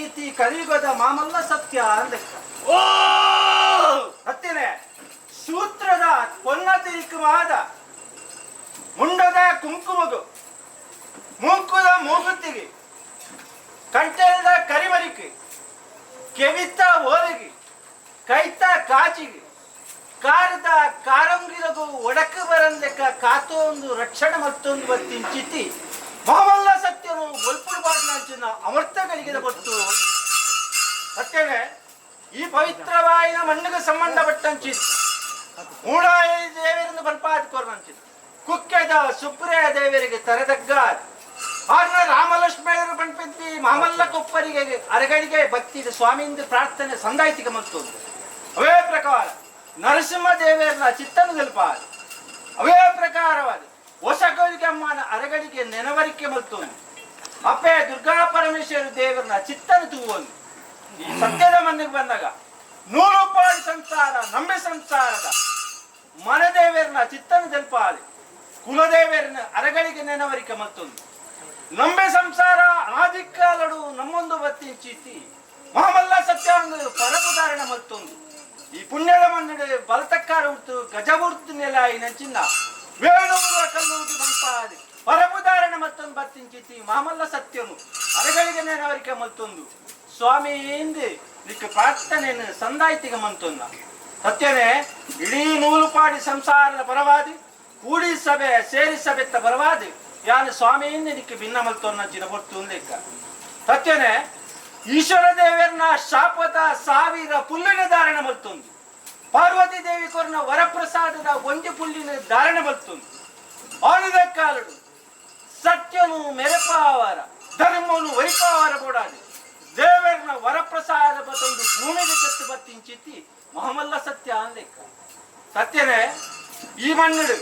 ಬತ್ತಿಂಚಿತಿ ಕಲಿಯುಗದ ಮಾಮಲ್ಲ ಸತ್ಯ ಅಂದಕ್ಕ. ಓ. ಹತ್ತಿನೇ ಸೂತ್ರದ ಪೊನ್ನತಿರಿಕುಮಾದ ಮುಂಡದ ಕುಂಕುಮಗು, ಮೂಕುದ ಮೂಗುತ್ತಿಗೆ, ಕಂಟೆಲ್ದ ಕರಿಮರಿಕೆ, ಕೆವಿತ ಓಲಿಗೆ, ಕೈತ ಕಾಚಿಗೆ, ಕಾರದ ಕಾರಂಗಿರಗು ಒಡಕು ಬರಂದೆಕ್ಕ ಕಾತೊಂದು ರಕ್ಷಣೆ ಮತ್ತೊಂದು ಬತ್ತಿಂಚಿತಿ ಮಾಮಲ್ಲ ಸತ್ಯನು ಒಲ್ಪುಡು ಬಾಟಿನಂಚಿನ ಅಮೃತಗಳಿಗೆ ಗೊತ್ತು. ಸತ್ಯನೇ, ಈ ಪವಿತ್ರವಾಯಿನ ಮಣ್ಣಿಗೆ ಸಂಬಂಧಪಟ್ಟಂಚಿತ್ತು ಮೂಡಾಯಿ ದೇವರನ್ನು ಬಲ್ಪಾದ ಕೊರ್ನಂಚಿತ್ತು ಕುಕ್ಕೆದ ಸುಬ್ರಯ ದೇವರಿಗೆ ತರೆದಗ್ಗ ಆರ್ನ ರಾಮಲಕ್ಷ್ಮಣರು ಪಂಪಿದ್ವಿ ಮಾಮಲ್ಲ ಕೊಪ್ಪರಿಗೆ ಅರಗಡಿಗೆ ಭಕ್ತಿದ ಸ್ವಾಮಿಯಿಂದ ಪ್ರಾರ್ಥನೆ ಸಂದಾಯ್ತಿಗೆ ಮತ್ತು ಅವೇ ಪ್ರಕಾರ ನರಸಿಂಹ ದೇವರನ್ನ ಚಿತ್ತನು ಸ್ವಲ್ಪ ಅವೇ ಪ್ರಕಾರವಾದ ಹೊಸಗಳಿಗೆ ಅಮ್ಮನ ಅರಗಡಿಗೆ ನೆನವರಿಕೆ ಮಲ್ತೊಂದು ಅಪ್ಪೆ ದುರ್ಗಾ ಪರಮೇಶ್ವರ ದೇವರನ್ನ ಚಿತ್ತನು ತೂವೊಂದು ಈ ಸತ್ಯದ ಮನೆಗೆ ಬಂದಾಗ ನೂರು ಪಾಲು ಸಂಸಾರ ನಂಬೆ ಸಂಸಾರದ ಮನದೇವರನ್ನ ಚಿತ್ತನ ತೆಲ್ಪಾಲಿ ಕುಲದೇವರನ್ನ ಅರಗಳಿಗೆ ನೆನವರಿಕೆ ಮತ್ತೊಂದು ನಂಬೆ ಸಂಸಾರ ಅನಾದಿಕ್ಕಾಲಡು ನಮ್ಮೊಂದು ಬತ್ತಿಂಚೀತಿ ಮಹಾಮಲ್ಲ ಸತ್ಯ ಒಂದು ಪರಪುದಾರಣ ಮತ್ತೊಂದು ಈ ಪುಣ್ಯದ ಮನ್ನಡೆ ಬಲತಕ್ಕಾರ ಉರ್ತು ಗಜಬುರ್ತು ನೆಲಾಯಿ ನಂಚಿನ ವೇಣೂರ ಕಲ್ಲೂಟಿ ಬಂಪಾದಿ ಪರಪುದಾರಣ ಮತ್ತೊಂದು ಬತ್ತಿಂಚಿತಿ ಮಾಮಲ್ಲ ಸತ್ಯನು ಅರಗಳಿಗೆ ನೆನವರಿಕೆ ಮತ್ತೊಂದು ಸ್ವಾಮಿ ಇಂದು ನಿಕ್ಕ ಪ್ರಾರ್ಥನೆಯನ್ನು ಸಂದಾಯ್ತಿಗೆ ಮಂತೊಂದ. ಸತ್ಯನೇ, ಇಡೀ ನೂಲುಪಾಡಿ ಸಂಸಾರದ ಪರವಾದಿ ಕೂಡಿ ಸಭೆ ಸೇರಿ ಸಭೆತ್ತ ಪರವಾದಿ ಯಾನು ಸ್ವಾಮಿಯಿಂದ ನಿಕ್ಕ ಭಿನ್ನ ಮಲ್ತೊನ್ನ ಹೊರ್ತು ಲೆಕ್ಕ. ಸತ್ಯನೇ, ಈಶ್ವರ ದೇವರನ್ನ ಶಾಪದ ಸಾವಿರ ಪುಲ್ಲಿನ ಧಾರಣ ಮಲ್ತೊಂದು ಪಾರ್ವತಿ ದೇವಿ ಕೊರ್ನ ವರಪ್ರಸಾದದ ಒಂಜಿ ಪುಲ್ಲಿನ ಧಾರಣ ಮಲ್ತೊಂದು ಆಳಿದ ಕಾಲಡು ಸತ್ಯನು ಮೆರಪಾವರ ಧರ್ಮನು ವೈಪಾವರ ಬೋಡಾದಿ ದೇವರನ ವರಪ್ರಸಾದ ಬತ್ತೊಂದು ಭೂಮಿಗೆ ಕತ್ತು ಬತ್ತಿಂಚಿತ್ತಿ ಮಹಮಲ್ಲ ಸತ್ಯ ಲೆಕ್ಕ. ಸತ್ಯನೇ, ಈ ಮಣ್ಣುಡು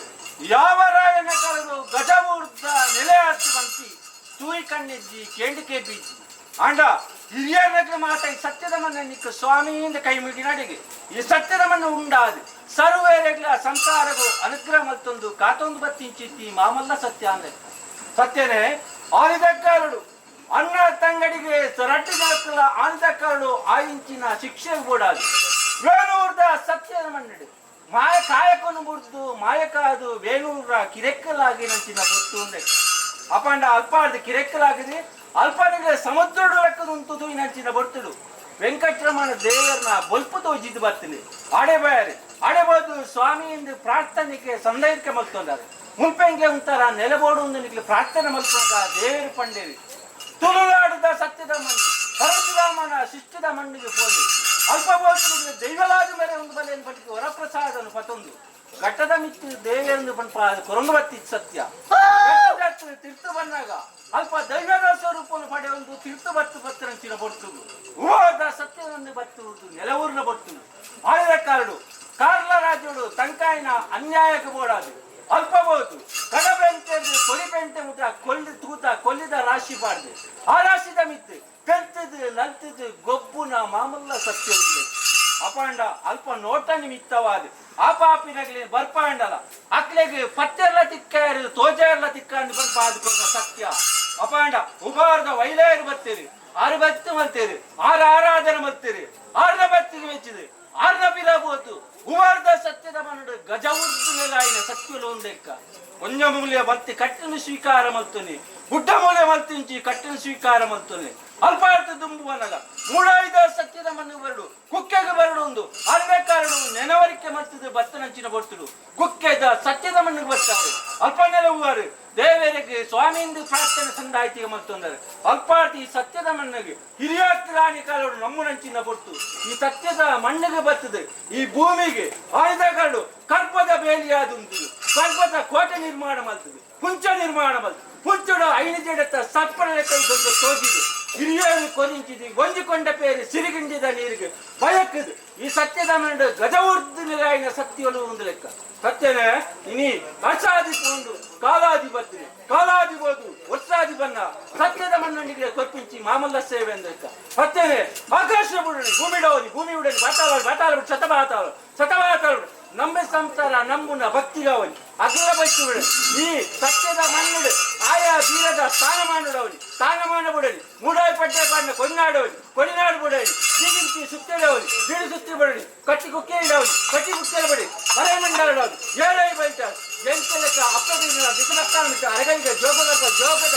ಯಾವ ರಾಯನ ಕರೆದು ಗಜಮೂರ್ತ ನೆಲೆ ಹತ್ತು ಬಂತಿ ತೂಯಿ ಕಣ್ಣಿದ್ದಿ ಕೇಂಡಿಕೆ ಬೀಜಿ ಆಂಡ ಹಿರಿಯರ ಮಾತ ಈ ಸತ್ಯದ ಮನ್ನ ನಿಕ್ಕ ಸ್ವಾಮಿಯಿಂದ ಕೈ ಮುಗಿ ನಡಿಗೆ ಈ ಸತ್ಯದ ಮಣ್ಣು ಉಂಡಾದು ಸರ್ವೇರೆಗ್ಲ ಸಂಸಾರಗು ಅನುಗ್ರಹ ಮಲ್ತೊಂದು ಕಾತೊಂದು ಬತ್ತಿಂಚಿತ್ತಿ ಮಾಮಲ್ಲ ಸತ್ಯ ಅಂದ್ರೆ. ಸತ್ಯನೇ, ಆಳಿದ ಕಾಲಡು ಅಣ್ಣ ತಂಗಡಿಗೆ ರಡ್ಡು ಜನಕ್ಕಲ ಆಳಿದ ಕಾಲಡು ಆಯಿಂಚಿನ ಶಿಕ್ಷೆ ಕೂಡಾದು ವೇಣೂರ್ದ ಸತ್ಯದ ಮಣ್ಣಡು ಮಾಯ ಕಾಯಕನು ಬುಡ್ದು ಮಾಯಕಾದು ವೇಣೂರ ಕಿರೆಕ್ಕಲಾಗಿ ನಂಚಿನ ಗೊತ್ತು ಅಂದೆ. ಅಪಾಂಡ ಅಲ್ಪಾರ್ದು ಕಿರೆಕ್ಕಲಾಗಿದೆ ಅಲ್ಪನಿಗೆ ಸಮುದ್ರಡು ಲೆಕ್ಕದುಂಟು ನಂಚಿನ ಬರ್ತುಡು ವೆಂಕಟರಮಣ ದೇವರನ್ನ ಬೊಲ್ಪು ತೋಜಿದ್ದು ಬರ್ತೀನಿ ಆಡೆ ಬಾಯರಿ ಆಡೆಬೋದು ಸ್ವಾಮಿ ಎಂದು ಪ್ರಾರ್ಥನೆಗೆ ಸಂದೈರ್ಕೆ ಮಲ್ತೊಂದಾರೆ ಮುಲ್ಪೆಂಗೆ ಉಂತಾರ ನೆಲೆಬೋಡು ಒಂದು ನಿಕ್ಲೆ ಪ್ರಾರ್ಥನೆ ಮಲ್ಕೊಂಡ ದೇವರು ಪಂಡೇರಿ ತುಳುನಾಡುದ ಸತ್ಯದ ಮಣ್ಣು ಪರಶುರಾಮನ ಶಿಷ್ಟದ ಮಣ್ಣಿಗೆ ಪೋಲಿ ಅಲ್ಪ ಬೋತು ದೈವಲಾದ ಮೇಲೆ ಒಂದು ಬಲೆಯನ್ನು ಪಟ್ಟಿಗೆ ವರಪ್ರಸಾದನು ಪತೊಂದು ಘಟ್ಟದ ಮಿತ್ತು ದೇವೆಂದು ಪಂಪ ಕೊರಂಗಬತ್ತಿ ಸತ್ಯ ಘಟ್ಟದ ತಿರ್ತು ಬಂದಾಗ ಅಲ್ಪ ದೈವದ ಸ್ವರೂಪವನ್ನು ಪಡೆಯೊಂದು ತಿರ್ತು ಬತ್ತು ಬತ್ತರಂಚಿನ ಬೊಟ್ಟು ಹೋದ ಸತ್ಯವನ್ನು ಬತ್ತು ನೆಲವೂರಿನ ಬೊಟ್ಟು ಆಳಿದ ಕಾರಡು ಕಾರ್ಲ ರಾಜ್ಯಡು ತಂಕಾಯಿನ ಅನ್ಯಾಯಕ್ಕೆ ಬೋಡಾದು ಅಲ್ಪಬಹುದು ಕಡಬೆಂಟೆ ಕೊಲಿಬೆಂಟೆ ಮುಟ ಕೊಲ್ಲಿ ತೂತ ಕೊಲ್ಲಿದ ರಾಶಿ ಬಾರ್ದು ಆ ರಾಶಿದ ಮಿತ್ತು ತೆಲ್ತದು ನಲ್ತದು ಗೊಬ್ಬುನ ಮಾಮಲ್ಲ ಸತ್ಯವಿಲ್ಲ. ಅಪಾಂಡ ಅಲ್ಪ ನೋಟ ನಿಮಿತ್ತವಾದ ಆ ಪಾಪಿನಗಲಿ ಬರ್ಪಾಂಡಲ ಅಕ್ಲೆಗೆ ಪತ್ತೆರ್ಲ ತಿಕ್ಕ ತೋಜೆರ್ಲ ತಿಕ್ಕ ಅಂದ್ ಬರ್ಪ ಆದುಕೊಂಡ ಸತ್ಯ. ಅಪಾಂಡ ಉಪಾರದ ವೈಲೇರು ಬತ್ತೀರಿ ಆರು ಭಕ್ತಿ ಮಲ್ತೀರಿ ಆರು ಆರಾಧನೆ ಮಲ್ತೀರಿ ಆರ್ನ ಭಕ್ತಿಗೆ ಮೆಚ್ಚಿದೆ ಆರ್ನ ಬಿರಬಹುದು ಉವಾರ್ದ ಸತ್ಯದ ಮನಡು ಗಜ ಉರ್ದು ಮೇಲಾಯಿನ ಸತ್ಯಲು ಒಂದೆಕ್ಕ ಒಂಜ ಮೂಲ್ಯ ಬತ್ತಿ ಕಟ್ಟನ್ನು ಸ್ವೀಕಾರ ಮಲ್ತುನಿ ಗುಡ್ಡ ಮೂಲೆ ಮಲ್ತಿಂಚಿ ಕಟ್ಟನ್ನು ಸ್ವೀಕಾರ ಮಲ್ತುನಿ ಅಲ್ಪಾರ್ಥ ದುಂಬುವನಗ ಮೂಡಾಯ್ದ ಸತ್ಯದ ಮಣ್ಣು ಬರಡು ಕುಕ್ಕೆಗೆ ಬರಡು ಒಂದು ಅರ್ಬೇಕಾರಡು ನೆನವರಿಕೆ ಮಲ್ತದು ಬತ್ತನಂಚಿನ ಬರ್ತುಡು ಕುಕ್ಕೆದ ಸತ್ಯದ ಮಣ್ಣಿಗೆ ಬರ್ತಾರೆ ಅಲ್ಪ ನೆಲವುವಾರು ದೇವರಿಗೆ ಸ್ವಾಮಿಯಿಂದ ಪ್ರಾರ್ಥನೆ ಸಂದಾಯ್ತಿಗೆ ಮಲ್ತೊಂದರೆ ಅಲ್ಪಾರ್ತಿ ಈ ಸತ್ಯದ ಮಣ್ಣಿಗೆ ಹಿರಿಯಾತ್ರಾಣಿ ಕಾಲೋಡು ನಮ್ಮನಂಚಿನ ಬೊಟ್ಟು ಈ ಸತ್ಯದ ಮಣ್ಣಿಗೆ ಬರ್ತದೆ ಈ ಭೂಮಿಗೆ ಆಯ್ದ ಕಾರಡು ಕರ್ಪದ ಬೇಲಿಯಾದುಂಟು ಕರ್ಪದ ಕೋಟೆ ನಿರ್ಮಾಣ ಮಾಡ್ತದೆ ಪುಂಚ ನಿರ್ಮಾಣ ಮಾಡ್ತದೆ ಪುಂಚಡು ಐದು ಜಡತ್ತ ಸಪ್ಪಳ ಲೆಕ್ಕ ತೋಜಿದೆ ಹಿರಿಯರು ಕೊರಿಂಚಿದಿ ಒಂಜಿಕೊಂಡ ಪೇರು ಸಿರಿಗಿಂಡಿದ ನೀರಿಗೆ ಬಯಕದು ಈ ಸತ್ಯದ ಮಣ್ಣು ಗಜವರ್ದು ನಿಲಾಯಿನ ಸತ್ಯಲು ಒಂದು ಲೆಕ್ಕ. ಸತ್ಯನೇ, ಇನಿ ವರ್ಷಾದಿ ಪೋಂಡು ಕಾಲಾದಿ ಬತ್ತಿನಿ ಕಾಲಾದಿ ಬೋದು ವರ್ಷಾದಿ ಬನ್ನ ಸತ್ಯದ ಮಣ್ಣೊಂದಿಗೆ ಕೊರ್ಪಿಂಚಿ ಮಾಮಲ್ಲ ಸೇವೆ ಅಂದ ಲೆಕ್ಕ. ಸತ್ಯನೇ, ಆಕಾಶ ಬುಡಣಿ ಭೂಮಿ ಡೋರಿ ಭೂಮಿ ಉಡನಿ ಬಾತಾಳ ಬಾತಾಳ ಬಿಟ್ಟು ಶತಬಾತಾಳು ಶತಬಾತಾಳು. ನಂಬೆ ಸಂಸಾರ ನಂಬುನ ಭಕ್ತಿಗಾವಲಿ ಅಗಲ ಬೈತು. ಈ ಸತ್ಯದ ಮಣ್ಣುಡು ಆಯಾ ಬೀರದ ಸ್ಥಾನಮಾನಡವಲಿ, ಸ್ಥಾನಮಾನ ಬುಡಲಿ. ಮೂಡಾಯಿ ಪಡ್ಡೆ ಪಾಡಿನ ಕೊನ್ನಾಡವಲಿ, ಕೊಡಿನಾಡು ಬುಡಲಿ. ಜೀಗಿಂತಿ ಸುತ್ತಡವಲಿ, ಬೀಡು ಸುತ್ತಿ ಬಡಲಿ. ಕಟ್ಟಿ ಕುಕ್ಕೆ ಇಡವಲಿ, ಕಟ್ಟಿ ಕುಕ್ಕೆಲ ಬಡಿ. ಬರೆಮಂಡಲಡವಲಿ, ಏಳೈ ಬೈಟ ಎಂತೆಲೆಕ್ಕ ಅಪ್ಪದಿನ ಬಿಸಿಲಕ್ಕಾನ ಅರಗೈಗೆ ಜೋಗದ ಜೋಗದ.